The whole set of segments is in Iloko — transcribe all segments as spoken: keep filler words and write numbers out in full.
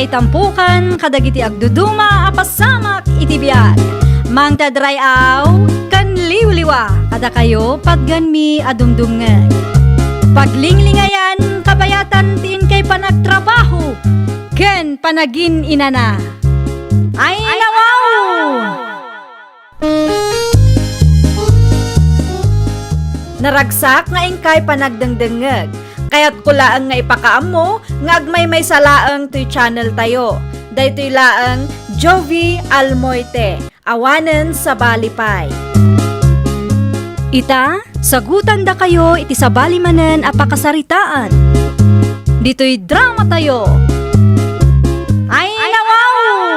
Itampukan kadagiti agduduma a pasamak iti biag. Mangted ray-aw ken liwliwa kadakayo patganmi a dumdumngeg. Paglinglingayan kabayatan ti inkay panagtrabaho ken panagin-inana. Ay, nawaw! Naragsak nga inkay panagdengdengngeg. Kayatko laeng nga ipakaammo nga agmaymaysa laeng toy channel tayo. Daytoy laeng Jovie Almoite, awanen sabali pay. Ita, sagutandakayo iti sabali manen a pakasaritaan. Ditoy drama tayo. Ay, nawaw!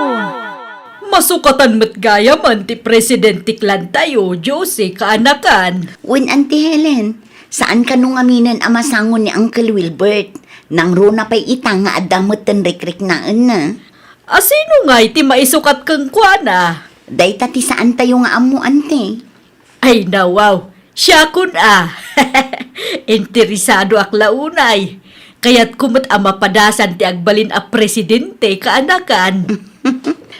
Masukatan met gayamen ti president ti clan tayo, Josie, kaanakan. Wen, Auntie Helen, saan kano ngaminen a masango ni Uncle Wilbert. Nangruna pay ita nga adda metten rikriknaenna. A sino ngay ti maisukat kenkuana? Dayta ti saan tayo nga ammo, Auntie. Ay, nawaw. Siakon a. Interesadoak la unay. Kayatko met a mapadasan ti agbalin a presidente kaanakan.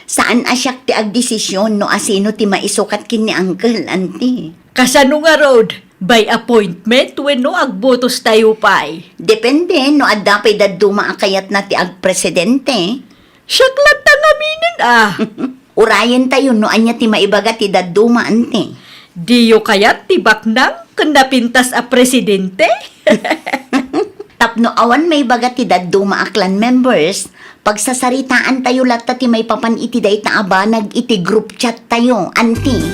Saan a siak ti agdesisyon no asino ti maisukat ken ni Uncle, Auntie. Kasano ngarud? By appointment wenno agbotos tayo pay? Depende no adda pay dadduma a kayatna ti agpresidente. Siak latta ngaminen a. Urayen tayo no ania ti maibaga ti dadduma, Auntie. Diyo kayat ti baknang ken napintas a presidente? Tapno awan maibaga ti dadduma a clan members, pagsasaritaan tayo latta ti maipapan iti dayta a banag iti group chat tayo, Auntie.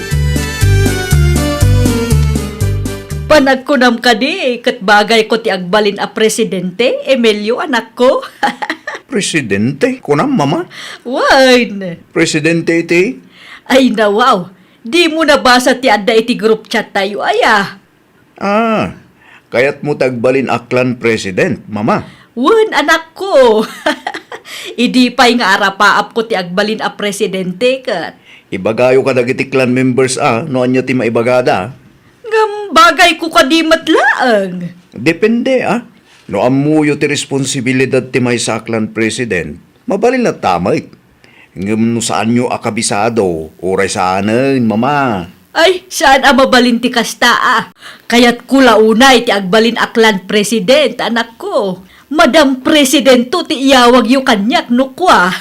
Panagkunam kadi ket bagayko ti agbalin a presidente, Emilio, anakko? Presidente? Kunam, Mama? Wen. Presidente iti? Ay, nawaw. Dimo nabasa ti adda iti group chat tayo, aya? Ah, kayatmo ti agbalin a clan president, Mama? Wen, anakko. Idi pay nga arapaapko ti agbalin a presidente ket. Ibagayo kadagiti clan members a no ania ti maibagada. Ngem bagayko kadi met laeng. Depende a. No ammoyo ti responsibilidad ti maysa a clan president, mabalin latta met. Ngem no saanyo a kabisado, uray saanen, Mama. Ay, saan a mabalin ti kasta a. Kayatko la unay ti agbalin a clan president, anakko. Madam Presidento ti iyawagyo kaniak no kua.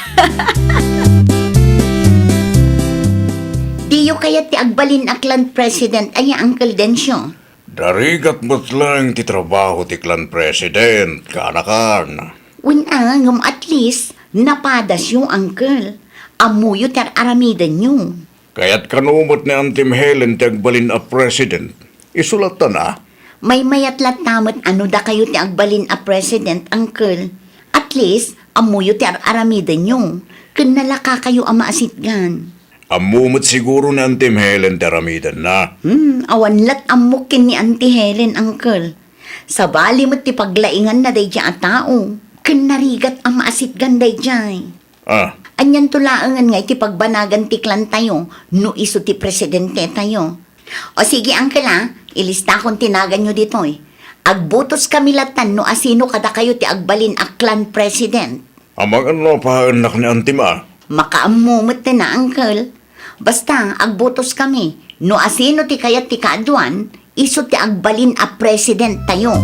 Diyo kayat ti agbalin a clan president, aya, Uncle Dencio? Narigat met laeng ti trabaho ti clan president, kaanakan. Wen a, ngem at least, napadasyo, uncle. Ammoyo ti ar-aramidenyo. Kayat kano met ni Auntie Helen ti agbalin a president. Isu latta a. Maymayat latta met a no dakayo ti agbalin a president, uncle. At least, ammoyo ti ar-aramidenyo. Ken nalakakayo a maasitgan. Ammo met siguro ni Auntie Helen ti aramidenna. Hmm, awan lat ammok ken ni Auntie Helen, uncle. Sabali met ti paglainganna daydiay a tao, ken narigat a maasitgan daydiay. Ah. Anianto laengen nga iti pagbanagan ti clan tayo no isu ti presidente tayo? O sige, uncle, a, ilistakon ti naganyo ditoy. Agbotos kami lattan no asino kadakayo ti agbalin a clan president. Amangan no apaennak ni Auntie a. Makaammo met ten a, uncle. Basta, agbotos kami. No asino ti kayat ti kaaduan, isu ti agbalin a president tayo.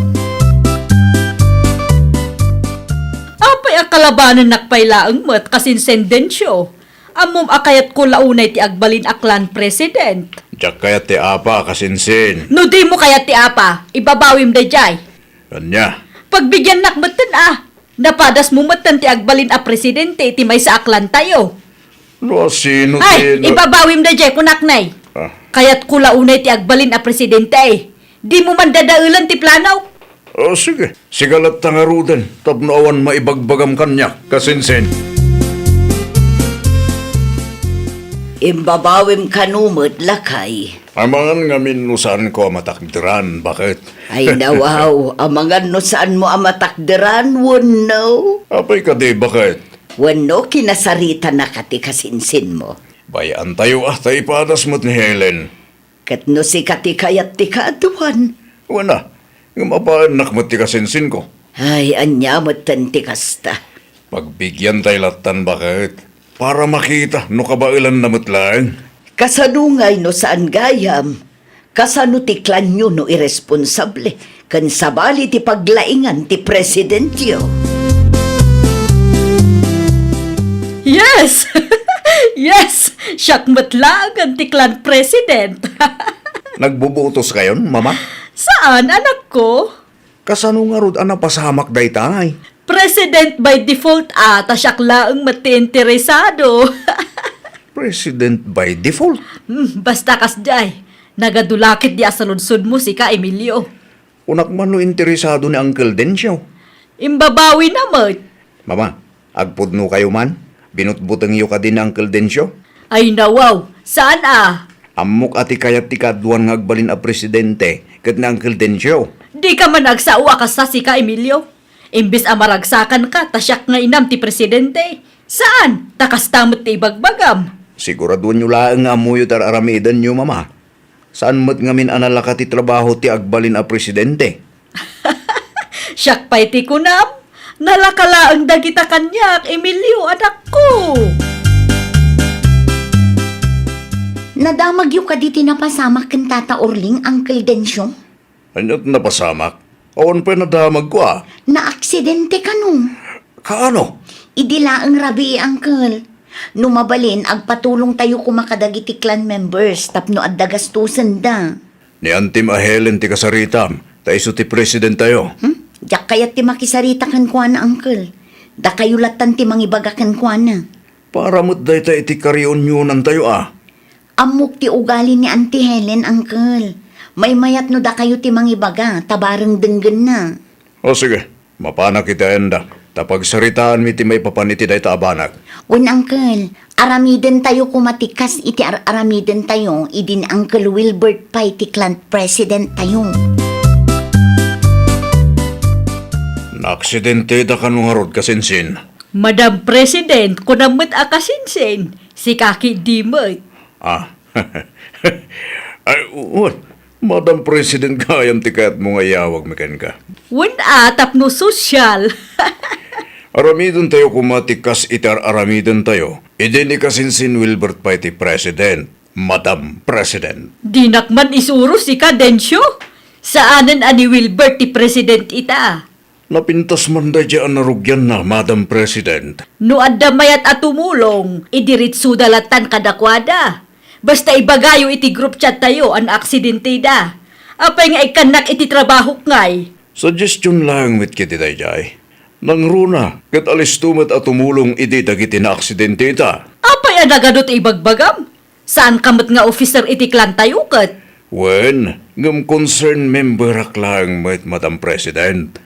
Apay a kalabanennak pay laeng met, kasinsin Dencio? Ammom a kayatko la unay ti agbalin a clan president. Diak kayat ti apa, kasinsin. No dimo kayat ti apa, ibabawim daydiay. Ania? Pagbigiannak metten a. Napadasmo metten ti agbalin a presidente iti maysa a clan tayo. No asino ti Ay, na- ibabawim daydiay, kunak nay. Ah. Kayatko la unay ti agbalin a presidente. Dimo man dadaelen ti planok. Oh, sige. Siga latta ngaruden, tapno awan maibagbagam kaniak, kasinsin. Imbabawim kano met, lakay. Amangan ngamin no saanko a matakderan, baket? Ay, nawaw, amangan no saanmo a matakderan, wenno? Apay kadi, baket? Wenno kinasaritanaka ti kasinsinmo? Bay-antayo a ta ipadas met ni Helen. Ket no sika ti kayat ti kaaduan? Wen a, ngem apaennak met ti kasinsinko. Ay, ania metten ti kasta? Pagbigiantay lattan baket, para makita no kabaelanna met laeng. Kasano ngay no saan gayam? Kasano ti klanyo no irresponsable ken sabali ti paglaingan ti presidentyo? Yes! Yes! Siak met laengen ti clan president. Nagbubutos kayon, Mama? Saan, anakko? Kasano ngarud a napasamak daytay? President by default a, ta siak laeng met ti interesado. President by default? Hmm, basta kasdiay. Nagadu la ketdi a saludsodmo, sika, Emilio. Kunak man no interesado ni Uncle Dencio. Imbabawina met. Mama, agpudno kayo man? Binutbutengyo kadi ni Uncle Dencio? Ay, nawaw. Saan a? Ammok a ti kayat ti kaaduan nga agbalin a presidente ket ni Uncle Dencio. Dika man agsao a kasta, sika, Emilio. Imbes a maragsakanka ta siak nga inam ti presidente. Saan? Ta kasta met ti ibagbagam. Siguradoenyo laeng nga ammoyo ti ar-aramidenyo, Mama. Saan met ngamin a nalaka ti trabaho ti agbalin a presidente? Siak pay ti kunam, nalaka laeng dagita kaniak, Emilio, anakko. Nadamagyo kadi ti napasamak ken Tata Orling, Uncle Dencio? Ania ti napasamak? Awan pay nadamagko a. Naaksidente kano? Kaano? Idi laeng rabii, Uncle. No mabalin, agpatulongtayo koma kadagiti clan members tapno adda gastosenda. Ni Antim a Helen ti kasaritam, ta isu ti presidentayo. Hmm? Diak kayat ti makisarita kenkuana, Uncle. Dakayo lattan ti mangibaga kenkuana. Para met dayta iti kareunionantayo a. Ammok ti ugali ni Auntie Helen, Uncle. Maymayat no dakayo ti mangibaga, ta bareng denggenna. O sige, mapanak iti ayandak, ta pagsaritaanmi ti maipapan iti dayta a banag. Wen, Uncle, aramidentayo koma ti kas iti ar-aramidentayo idi ni Uncle Wilbert pay ti clan presidentayo. Naaksidenteda kano ngarud, kasinsin? Madam President, kunam met a kasinsin, sika ketdi met. Ah. Ay, wen, Madam President, gayam ti kayatmo nga iyawagmi kenka. Wen a, tapno sosyal. Aramidentayo koma ti kas iti ar-aramidentayo idi ni kasinsin Wilbert pay ti President, Madam President. Dinak man isuro, sika, Dencio. Saanen a ni Wilbert ti president ita. Napintas man daydiay a narugianna, Madam President. No adda mayat a tumulong, idiretsoda lattan kadakuada. Basta ibagayo iti group chattayo a naaksidenteda. Apay nga ikkannak iti trabahok ngay? Suggestion laeng met ketdi daydiay. Nangruna, ket alisto met a tumulong idi dagiti naaksidenteta. Apay a nagadu ti ibagbagam? Saanka met nga officer iti clantayo ket? Wen, ngem concerned memberak laeng met, Madam President.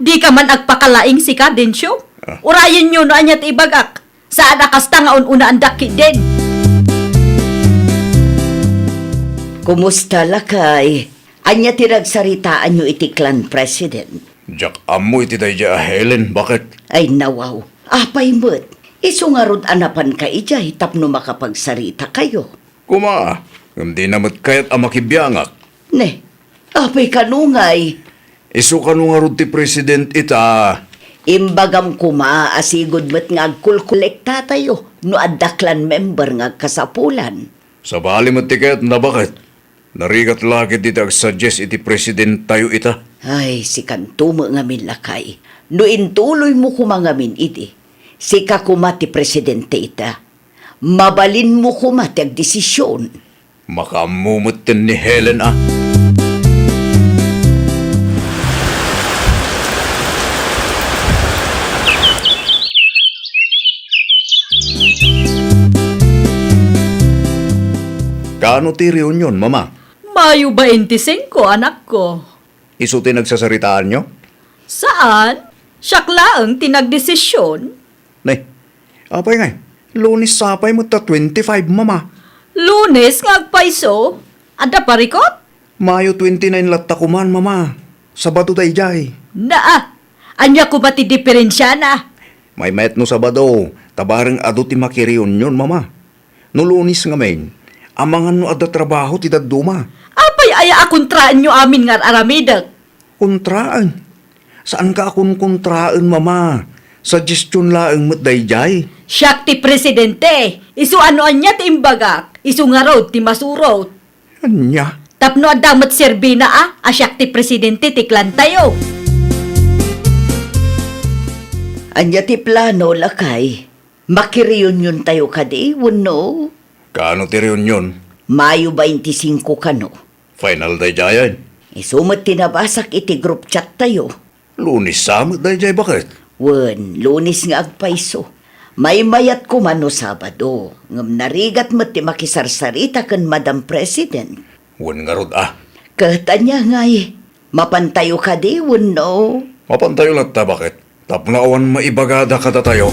Dika man agpakalaing, sika, Dencio? Ah. Urayenyo no ania ti ibagak. Saan a kasta nga un-unaandak ketdin. Kumusta, lakay? Ania ti nagsaritaanyo iti clan president? Diak ammo iti daydiay a Helen, baket? Ay, nawaw. Apay met, isu ngarud a napanka idiay tapno makapagsarita kayo. Kuma, ngem dina met kayat a makibiangak. Ne, apay kano ngay? Isu kano ngarud ti president ita? Imbagam kuma a sigud met nga agkulkolektatayo no adda clan member nga agkasapulan. Sabali met ti kayatna, baket? Narigat la ketdi ti agsuggest iti presidentayo ita. Ay, sikanto met ngamin, lakay. No intuloymo koma ngamin idi, sika koma ti presidente ita. Mabalinmo koma ti agdesision. Makaammo metten ni Helen a. Kaano ti reunion, Mama? Mayo baintisingko, anakko. Isu ti nagsasaritaanyo? Saan. Siak laeng ti nagdesisyon. Nay, apay ngay, Lunes sapay met ta twenty-five, Mama. Lunes nga agpayso? Adda parikut? Mayo twenty-nine latta kuman, Mama. Sabado daydiay. Naa, ania koma ti diferensiana? Maymayat no Sabado, ta bareng adu ti makireunion, Mama. No Lunes ngamin, amangan no adda trabaho ti dadduma. Apay aya a kontraenyo amin nga ar-aramidek? Kontraen? Saanka a konkontraen, Mama. Suggestion laeng met daydiay. Siak ti presidente. Isu a no ania ti imbagak, isu ngarud ti masurot. Ania? Tapno adda met serbina a, a siak ti presidente ti clan tayo. Ania ti plano, lakay? Makireuniontayo kadi, wenno? Kaano ti reunion? Mayo twenty-five kano. Final daydiayen. Isu met ti nabasak iti group chat tayo. Lunes sa met daydiay, baket? Wen, Lunes nga agpayso. Maymayat koma no Sabado, ngem narigat met ti makisarsarita ken Madam President. Wen ngarud a. Ket ania ngay, mapantayo kadi wenno? Mapantayo latta, baket? Tapno awan maibagada kadatayo.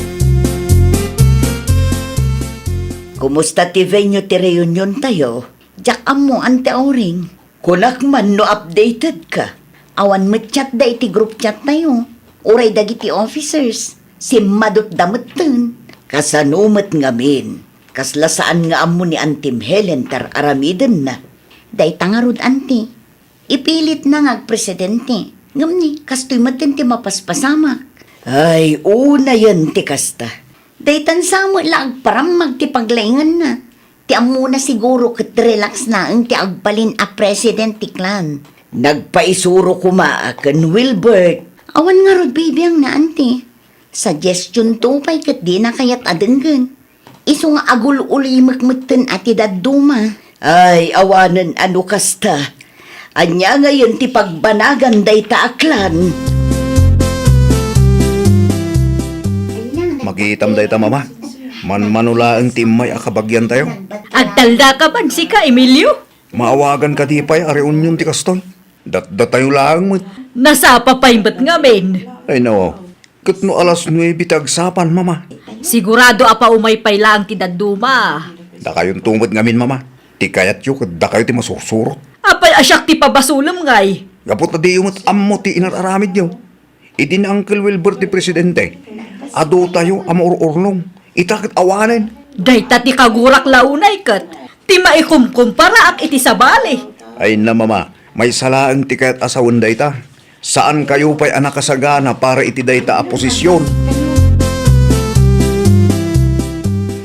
Kumusta ti venue ti reunion tayo? Diak ammo, Ante Auring. Kunak man no updated ka. Awan met chat da iti group chat tayo. Uray dagiti officers, simmadutda metten. Kasano met ngamin? Kasla saan nga ammo ni Antim Helen ti ar-aramidenna? Dayta ngarud, Anti. Ipilitna nga agpresidente. Ngem ni, kastoy metten ti mapaspasamak. Ay, unayen ti kasta. Daytan sa met la agparammag ti paglainganna. Ti ammona siguro ket relax laeng ti agbalin a president ti clan. Nagpaisuro koma ken Wilbert. Awan ngarud bibiangna, Anti. Suggestion to pay ket dina kayat a denggen. Isu nga agul-ulimek metten a ti dadduma. Ay, awanen a no kasta. Ania ngayen ti pagbanagan dayta a clan? Makitam dayta, Mama. Manmano laeng ti immay a kabagiantayo. Agtalna ka man sika, Emilio? Maawagan kadi pay a reunion ti kastoy? Datdatayo laeng met. Nasapa pay met ngamin. Ay, no. Ket no alas nuebe ti agsapan, Mama? Sigurado a paumay pay laeng ti dadduma. Dakayonto met ngamin, Mama. Ti kayatyo ket dakayo ti masursurot. Apay a siak ti pabasolem ngay? Gapu ta diyo met ammo ti inar-aramidyo. Idi ni Uncle Wilbert ti presidente, adu tayo a maur-urnong. Ita ket awanen. Dayta ti kagurak la unay ket ti maikumkumparaak iti sabali. Ay na, Mama, maysa laeng ti kayat a sawen dayta. Saan kayo pay a nakasagana para iti dayta a posisyon.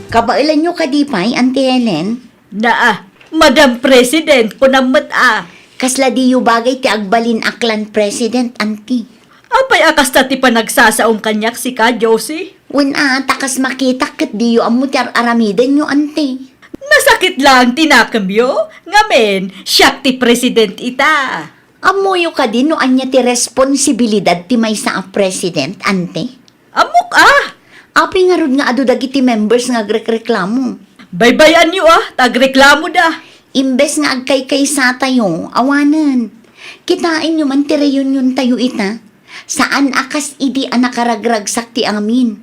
Kabaelanyo kadi pay, Auntie Helen? Naa, Madam President, kunam met a. Kasla diyo bagay ti agbalin a clan president, Auntie? Apay a kasta ti panagsasaom kaniak sika, Josie? Wen a, ta kas makitak ket diyo ammo ti ar-aramidenyo, Auntie. Nasakit laeng ti nakemyo, ngamin, siak ti president ita. Ammoyo kadi no ania ti responsibilidad ti maysa a president, Auntie? Ammok a! Apay ngarud nga adu dagiti members nga agrekreklamo? Baybay-anyo a, ta agreklamoda. Imbes nga agkaykaysatayo, awanen. Kitaenyo man ti reuniontayo ita. Saan a kas idi a nakaragragsak ti amin.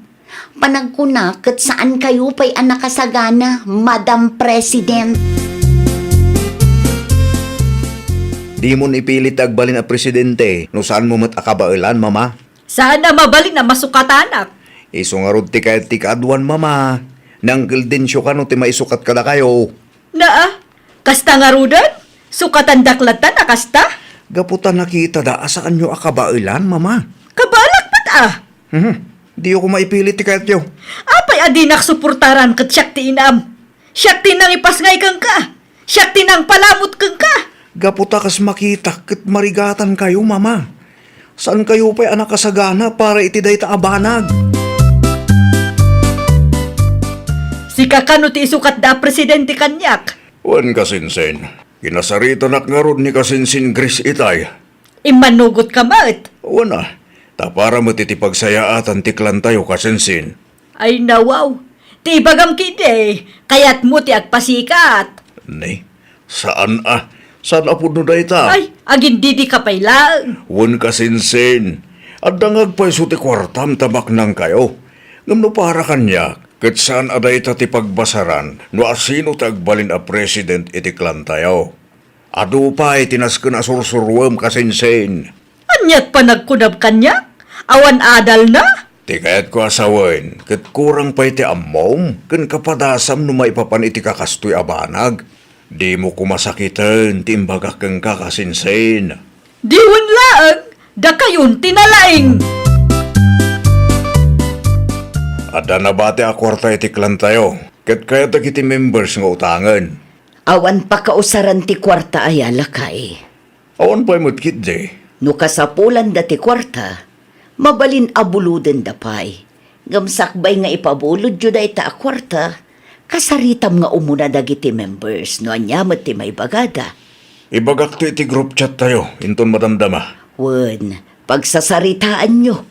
Panagkuna ket saan kayo pay a nakasagana, Madam President. Dimon ipilit ti agbalin a presidente no saanmo met a kabaelan, Mama. Saan a mabalin a masukatanak. Isu ngarud ti kayat ti kaaduan, Mama. Ni Uncle Dencio kano ti maisukat kadakayo. Naa, kasta ngaruden? Sukatandak latta a kasta? Gapu ta nakitada a saanyo a kabaelan, Mama. Kabaelak met a? Mhm. Diyo koma ipilit ti kayatyo. Apay a dinak suportaran ket siak ti inam? Siak ti nangipasngay kenka. Siak ti nangpalamut kenka. Gapu ta kas makitak ket marigatan kayo, Mama. Saan kayo pay a nakasagana para iti dayta a banag. Sika kano ti isukatda a presidente kaniak? Wen, kasinsin. Kinasaritanak ngarud ni kasinsin Grace itay. Immanugotka met. Wen a, ta para met iti pagsayaatan ti clan tayo, kasinsin. Ay, nawaw. Ti ibagam ketdi, kayatmo ti agpasikat. Ni, saan a, saan a pudno dayta? Ay, agindidika pay laeng. Wen, kasinsin. Adda nga agpayso ti kuartam ta maknang kayo. Ngem no para kaniak, ket saan a dayta ti pagbasaran no asino ti agbalin a president iti clan tayo. Adu pay ti nasken a sursuruem, kasinsin. Aniat panagkunam kaniak? Awan adalna? Ti kayatko a sawen, ket kurang pay ti ammom ken kapadasam no maipapan iti kakastoy a banag. Dimo koma sakiten ti imbagak kenka, kasinsin. Diwen laeng, dakayon ti nalaing. Adda nabati a kuarta iti clan tayo, ket kayat dagiti members nga utangen. Awan pakausaran ti kuarta aya, lakay? Awan pay met ketdi. No kasapulanda ti kuarta, mabalin a bulodenda pay. Ngem sakbay nga ipabulodyo dayta a kuarta, kasaritam nga umuna dagiti members no ania met ti maibagada. Ibagakto iti group chat tayo, inton madamdama. Wen, pagsasaritaanyo.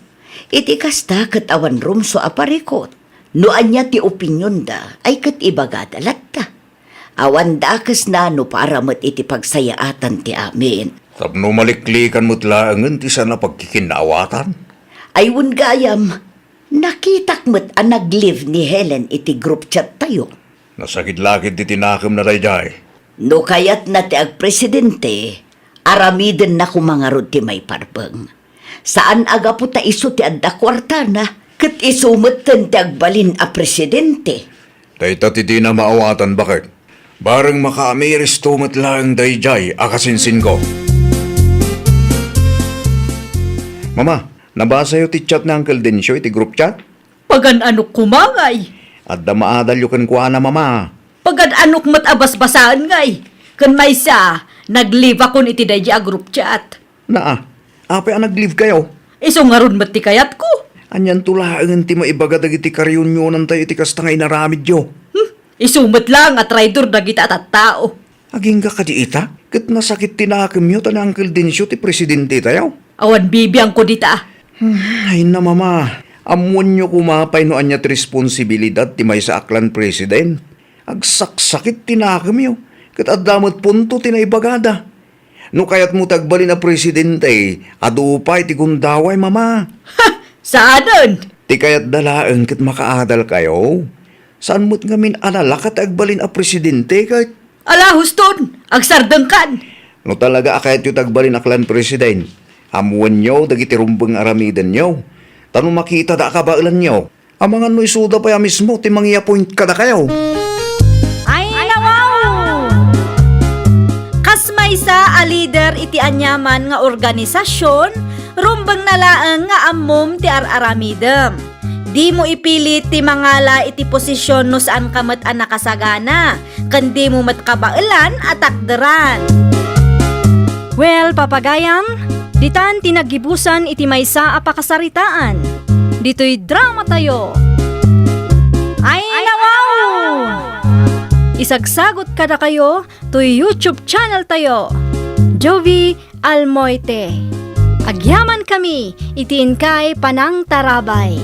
Iti kasta ket awan rumso a parikut. No ania ti opinionda, ay ket ibagada latta. Awan dakesna no para met iti pagsayaatan ti amin. Tapno maliklikan met laengen ti saan a pagkikinnaawatan. Ay wen gayam, nakitak met a nag-leave ni Helen iti group chat tayo. Nasakit la ketdi ti nakemna daydiay. No kayatna ti agpresidente, aramidenna koma ngarud ti maiparbeng. Saan a gapu ta isu ti adda kuartana, ket isu metten ti agbalin a presidente. Dayta ti dina maawatan, baket. Bareng makaamiristo met laeng daydiay a kasinsinko. Mama, nabasayo ti chat ni Uncle Dencio iti group chat? Pagan-anok koma ngay? Adda maadalyo kenkuana, Mama. Pagan-anok met a basbasaen ngay? Ken maysa, nag-leave akon iti daydi a group chat. Naa, apay a nag-leave kayo? Isu ngarud met ti kayatko. Anianto laengen ti maibaga dagiti kareunionantayo iti kasta nga inaramidyo? Hmm, isu met laeng a traidor dagita a tattao. Agingga kadi ita, ket nasakit ti nakemyo ta ni Uncle Dencio ti presidente tayo. Awan bibiangko dita. Hmm, ay na, Mama, ammoenyo koma pay no ania ti responsibilidad ti maysa a clan president. Agsaksakit ti nakemyo, ket adda met punto ti naibagada. No kayatmo ti agbalin a presidente, adu pay ti gundaway, Mama. Ha! Saanen! Ti kayatda laeng ket makaadal kayo. Saan met ngamin a nalaka ti agbalin a presidente ket Ala, huston! Agsardengkan! No talaga a kayatyo ti agbalin a clan president, ammoenyo dagiti rumbeng nga aramidenyo. Ta no makitada a kabaelanyo, amangan no isuda pay a mismo ti mangi-appoint kadakayo. Ay, nawaw! Kas maysa a leader iti aniaman nga organisasion, rumbengna laeng nga ammom ti ar-aramidem. Dimo ipilit ti mangala iti posision no saanka met a nakasagana, ken dimo met kabaelan a takderan. Well, papagayam, ditan ti naggibusan iti maysa a pakasaritaan. Ditoy dramatayo. Ay, nawaw! Isagsagot kadakayo toy YouTube channel tayo. Jovi Almoite. Agyamankami iti inkay panangtarabay.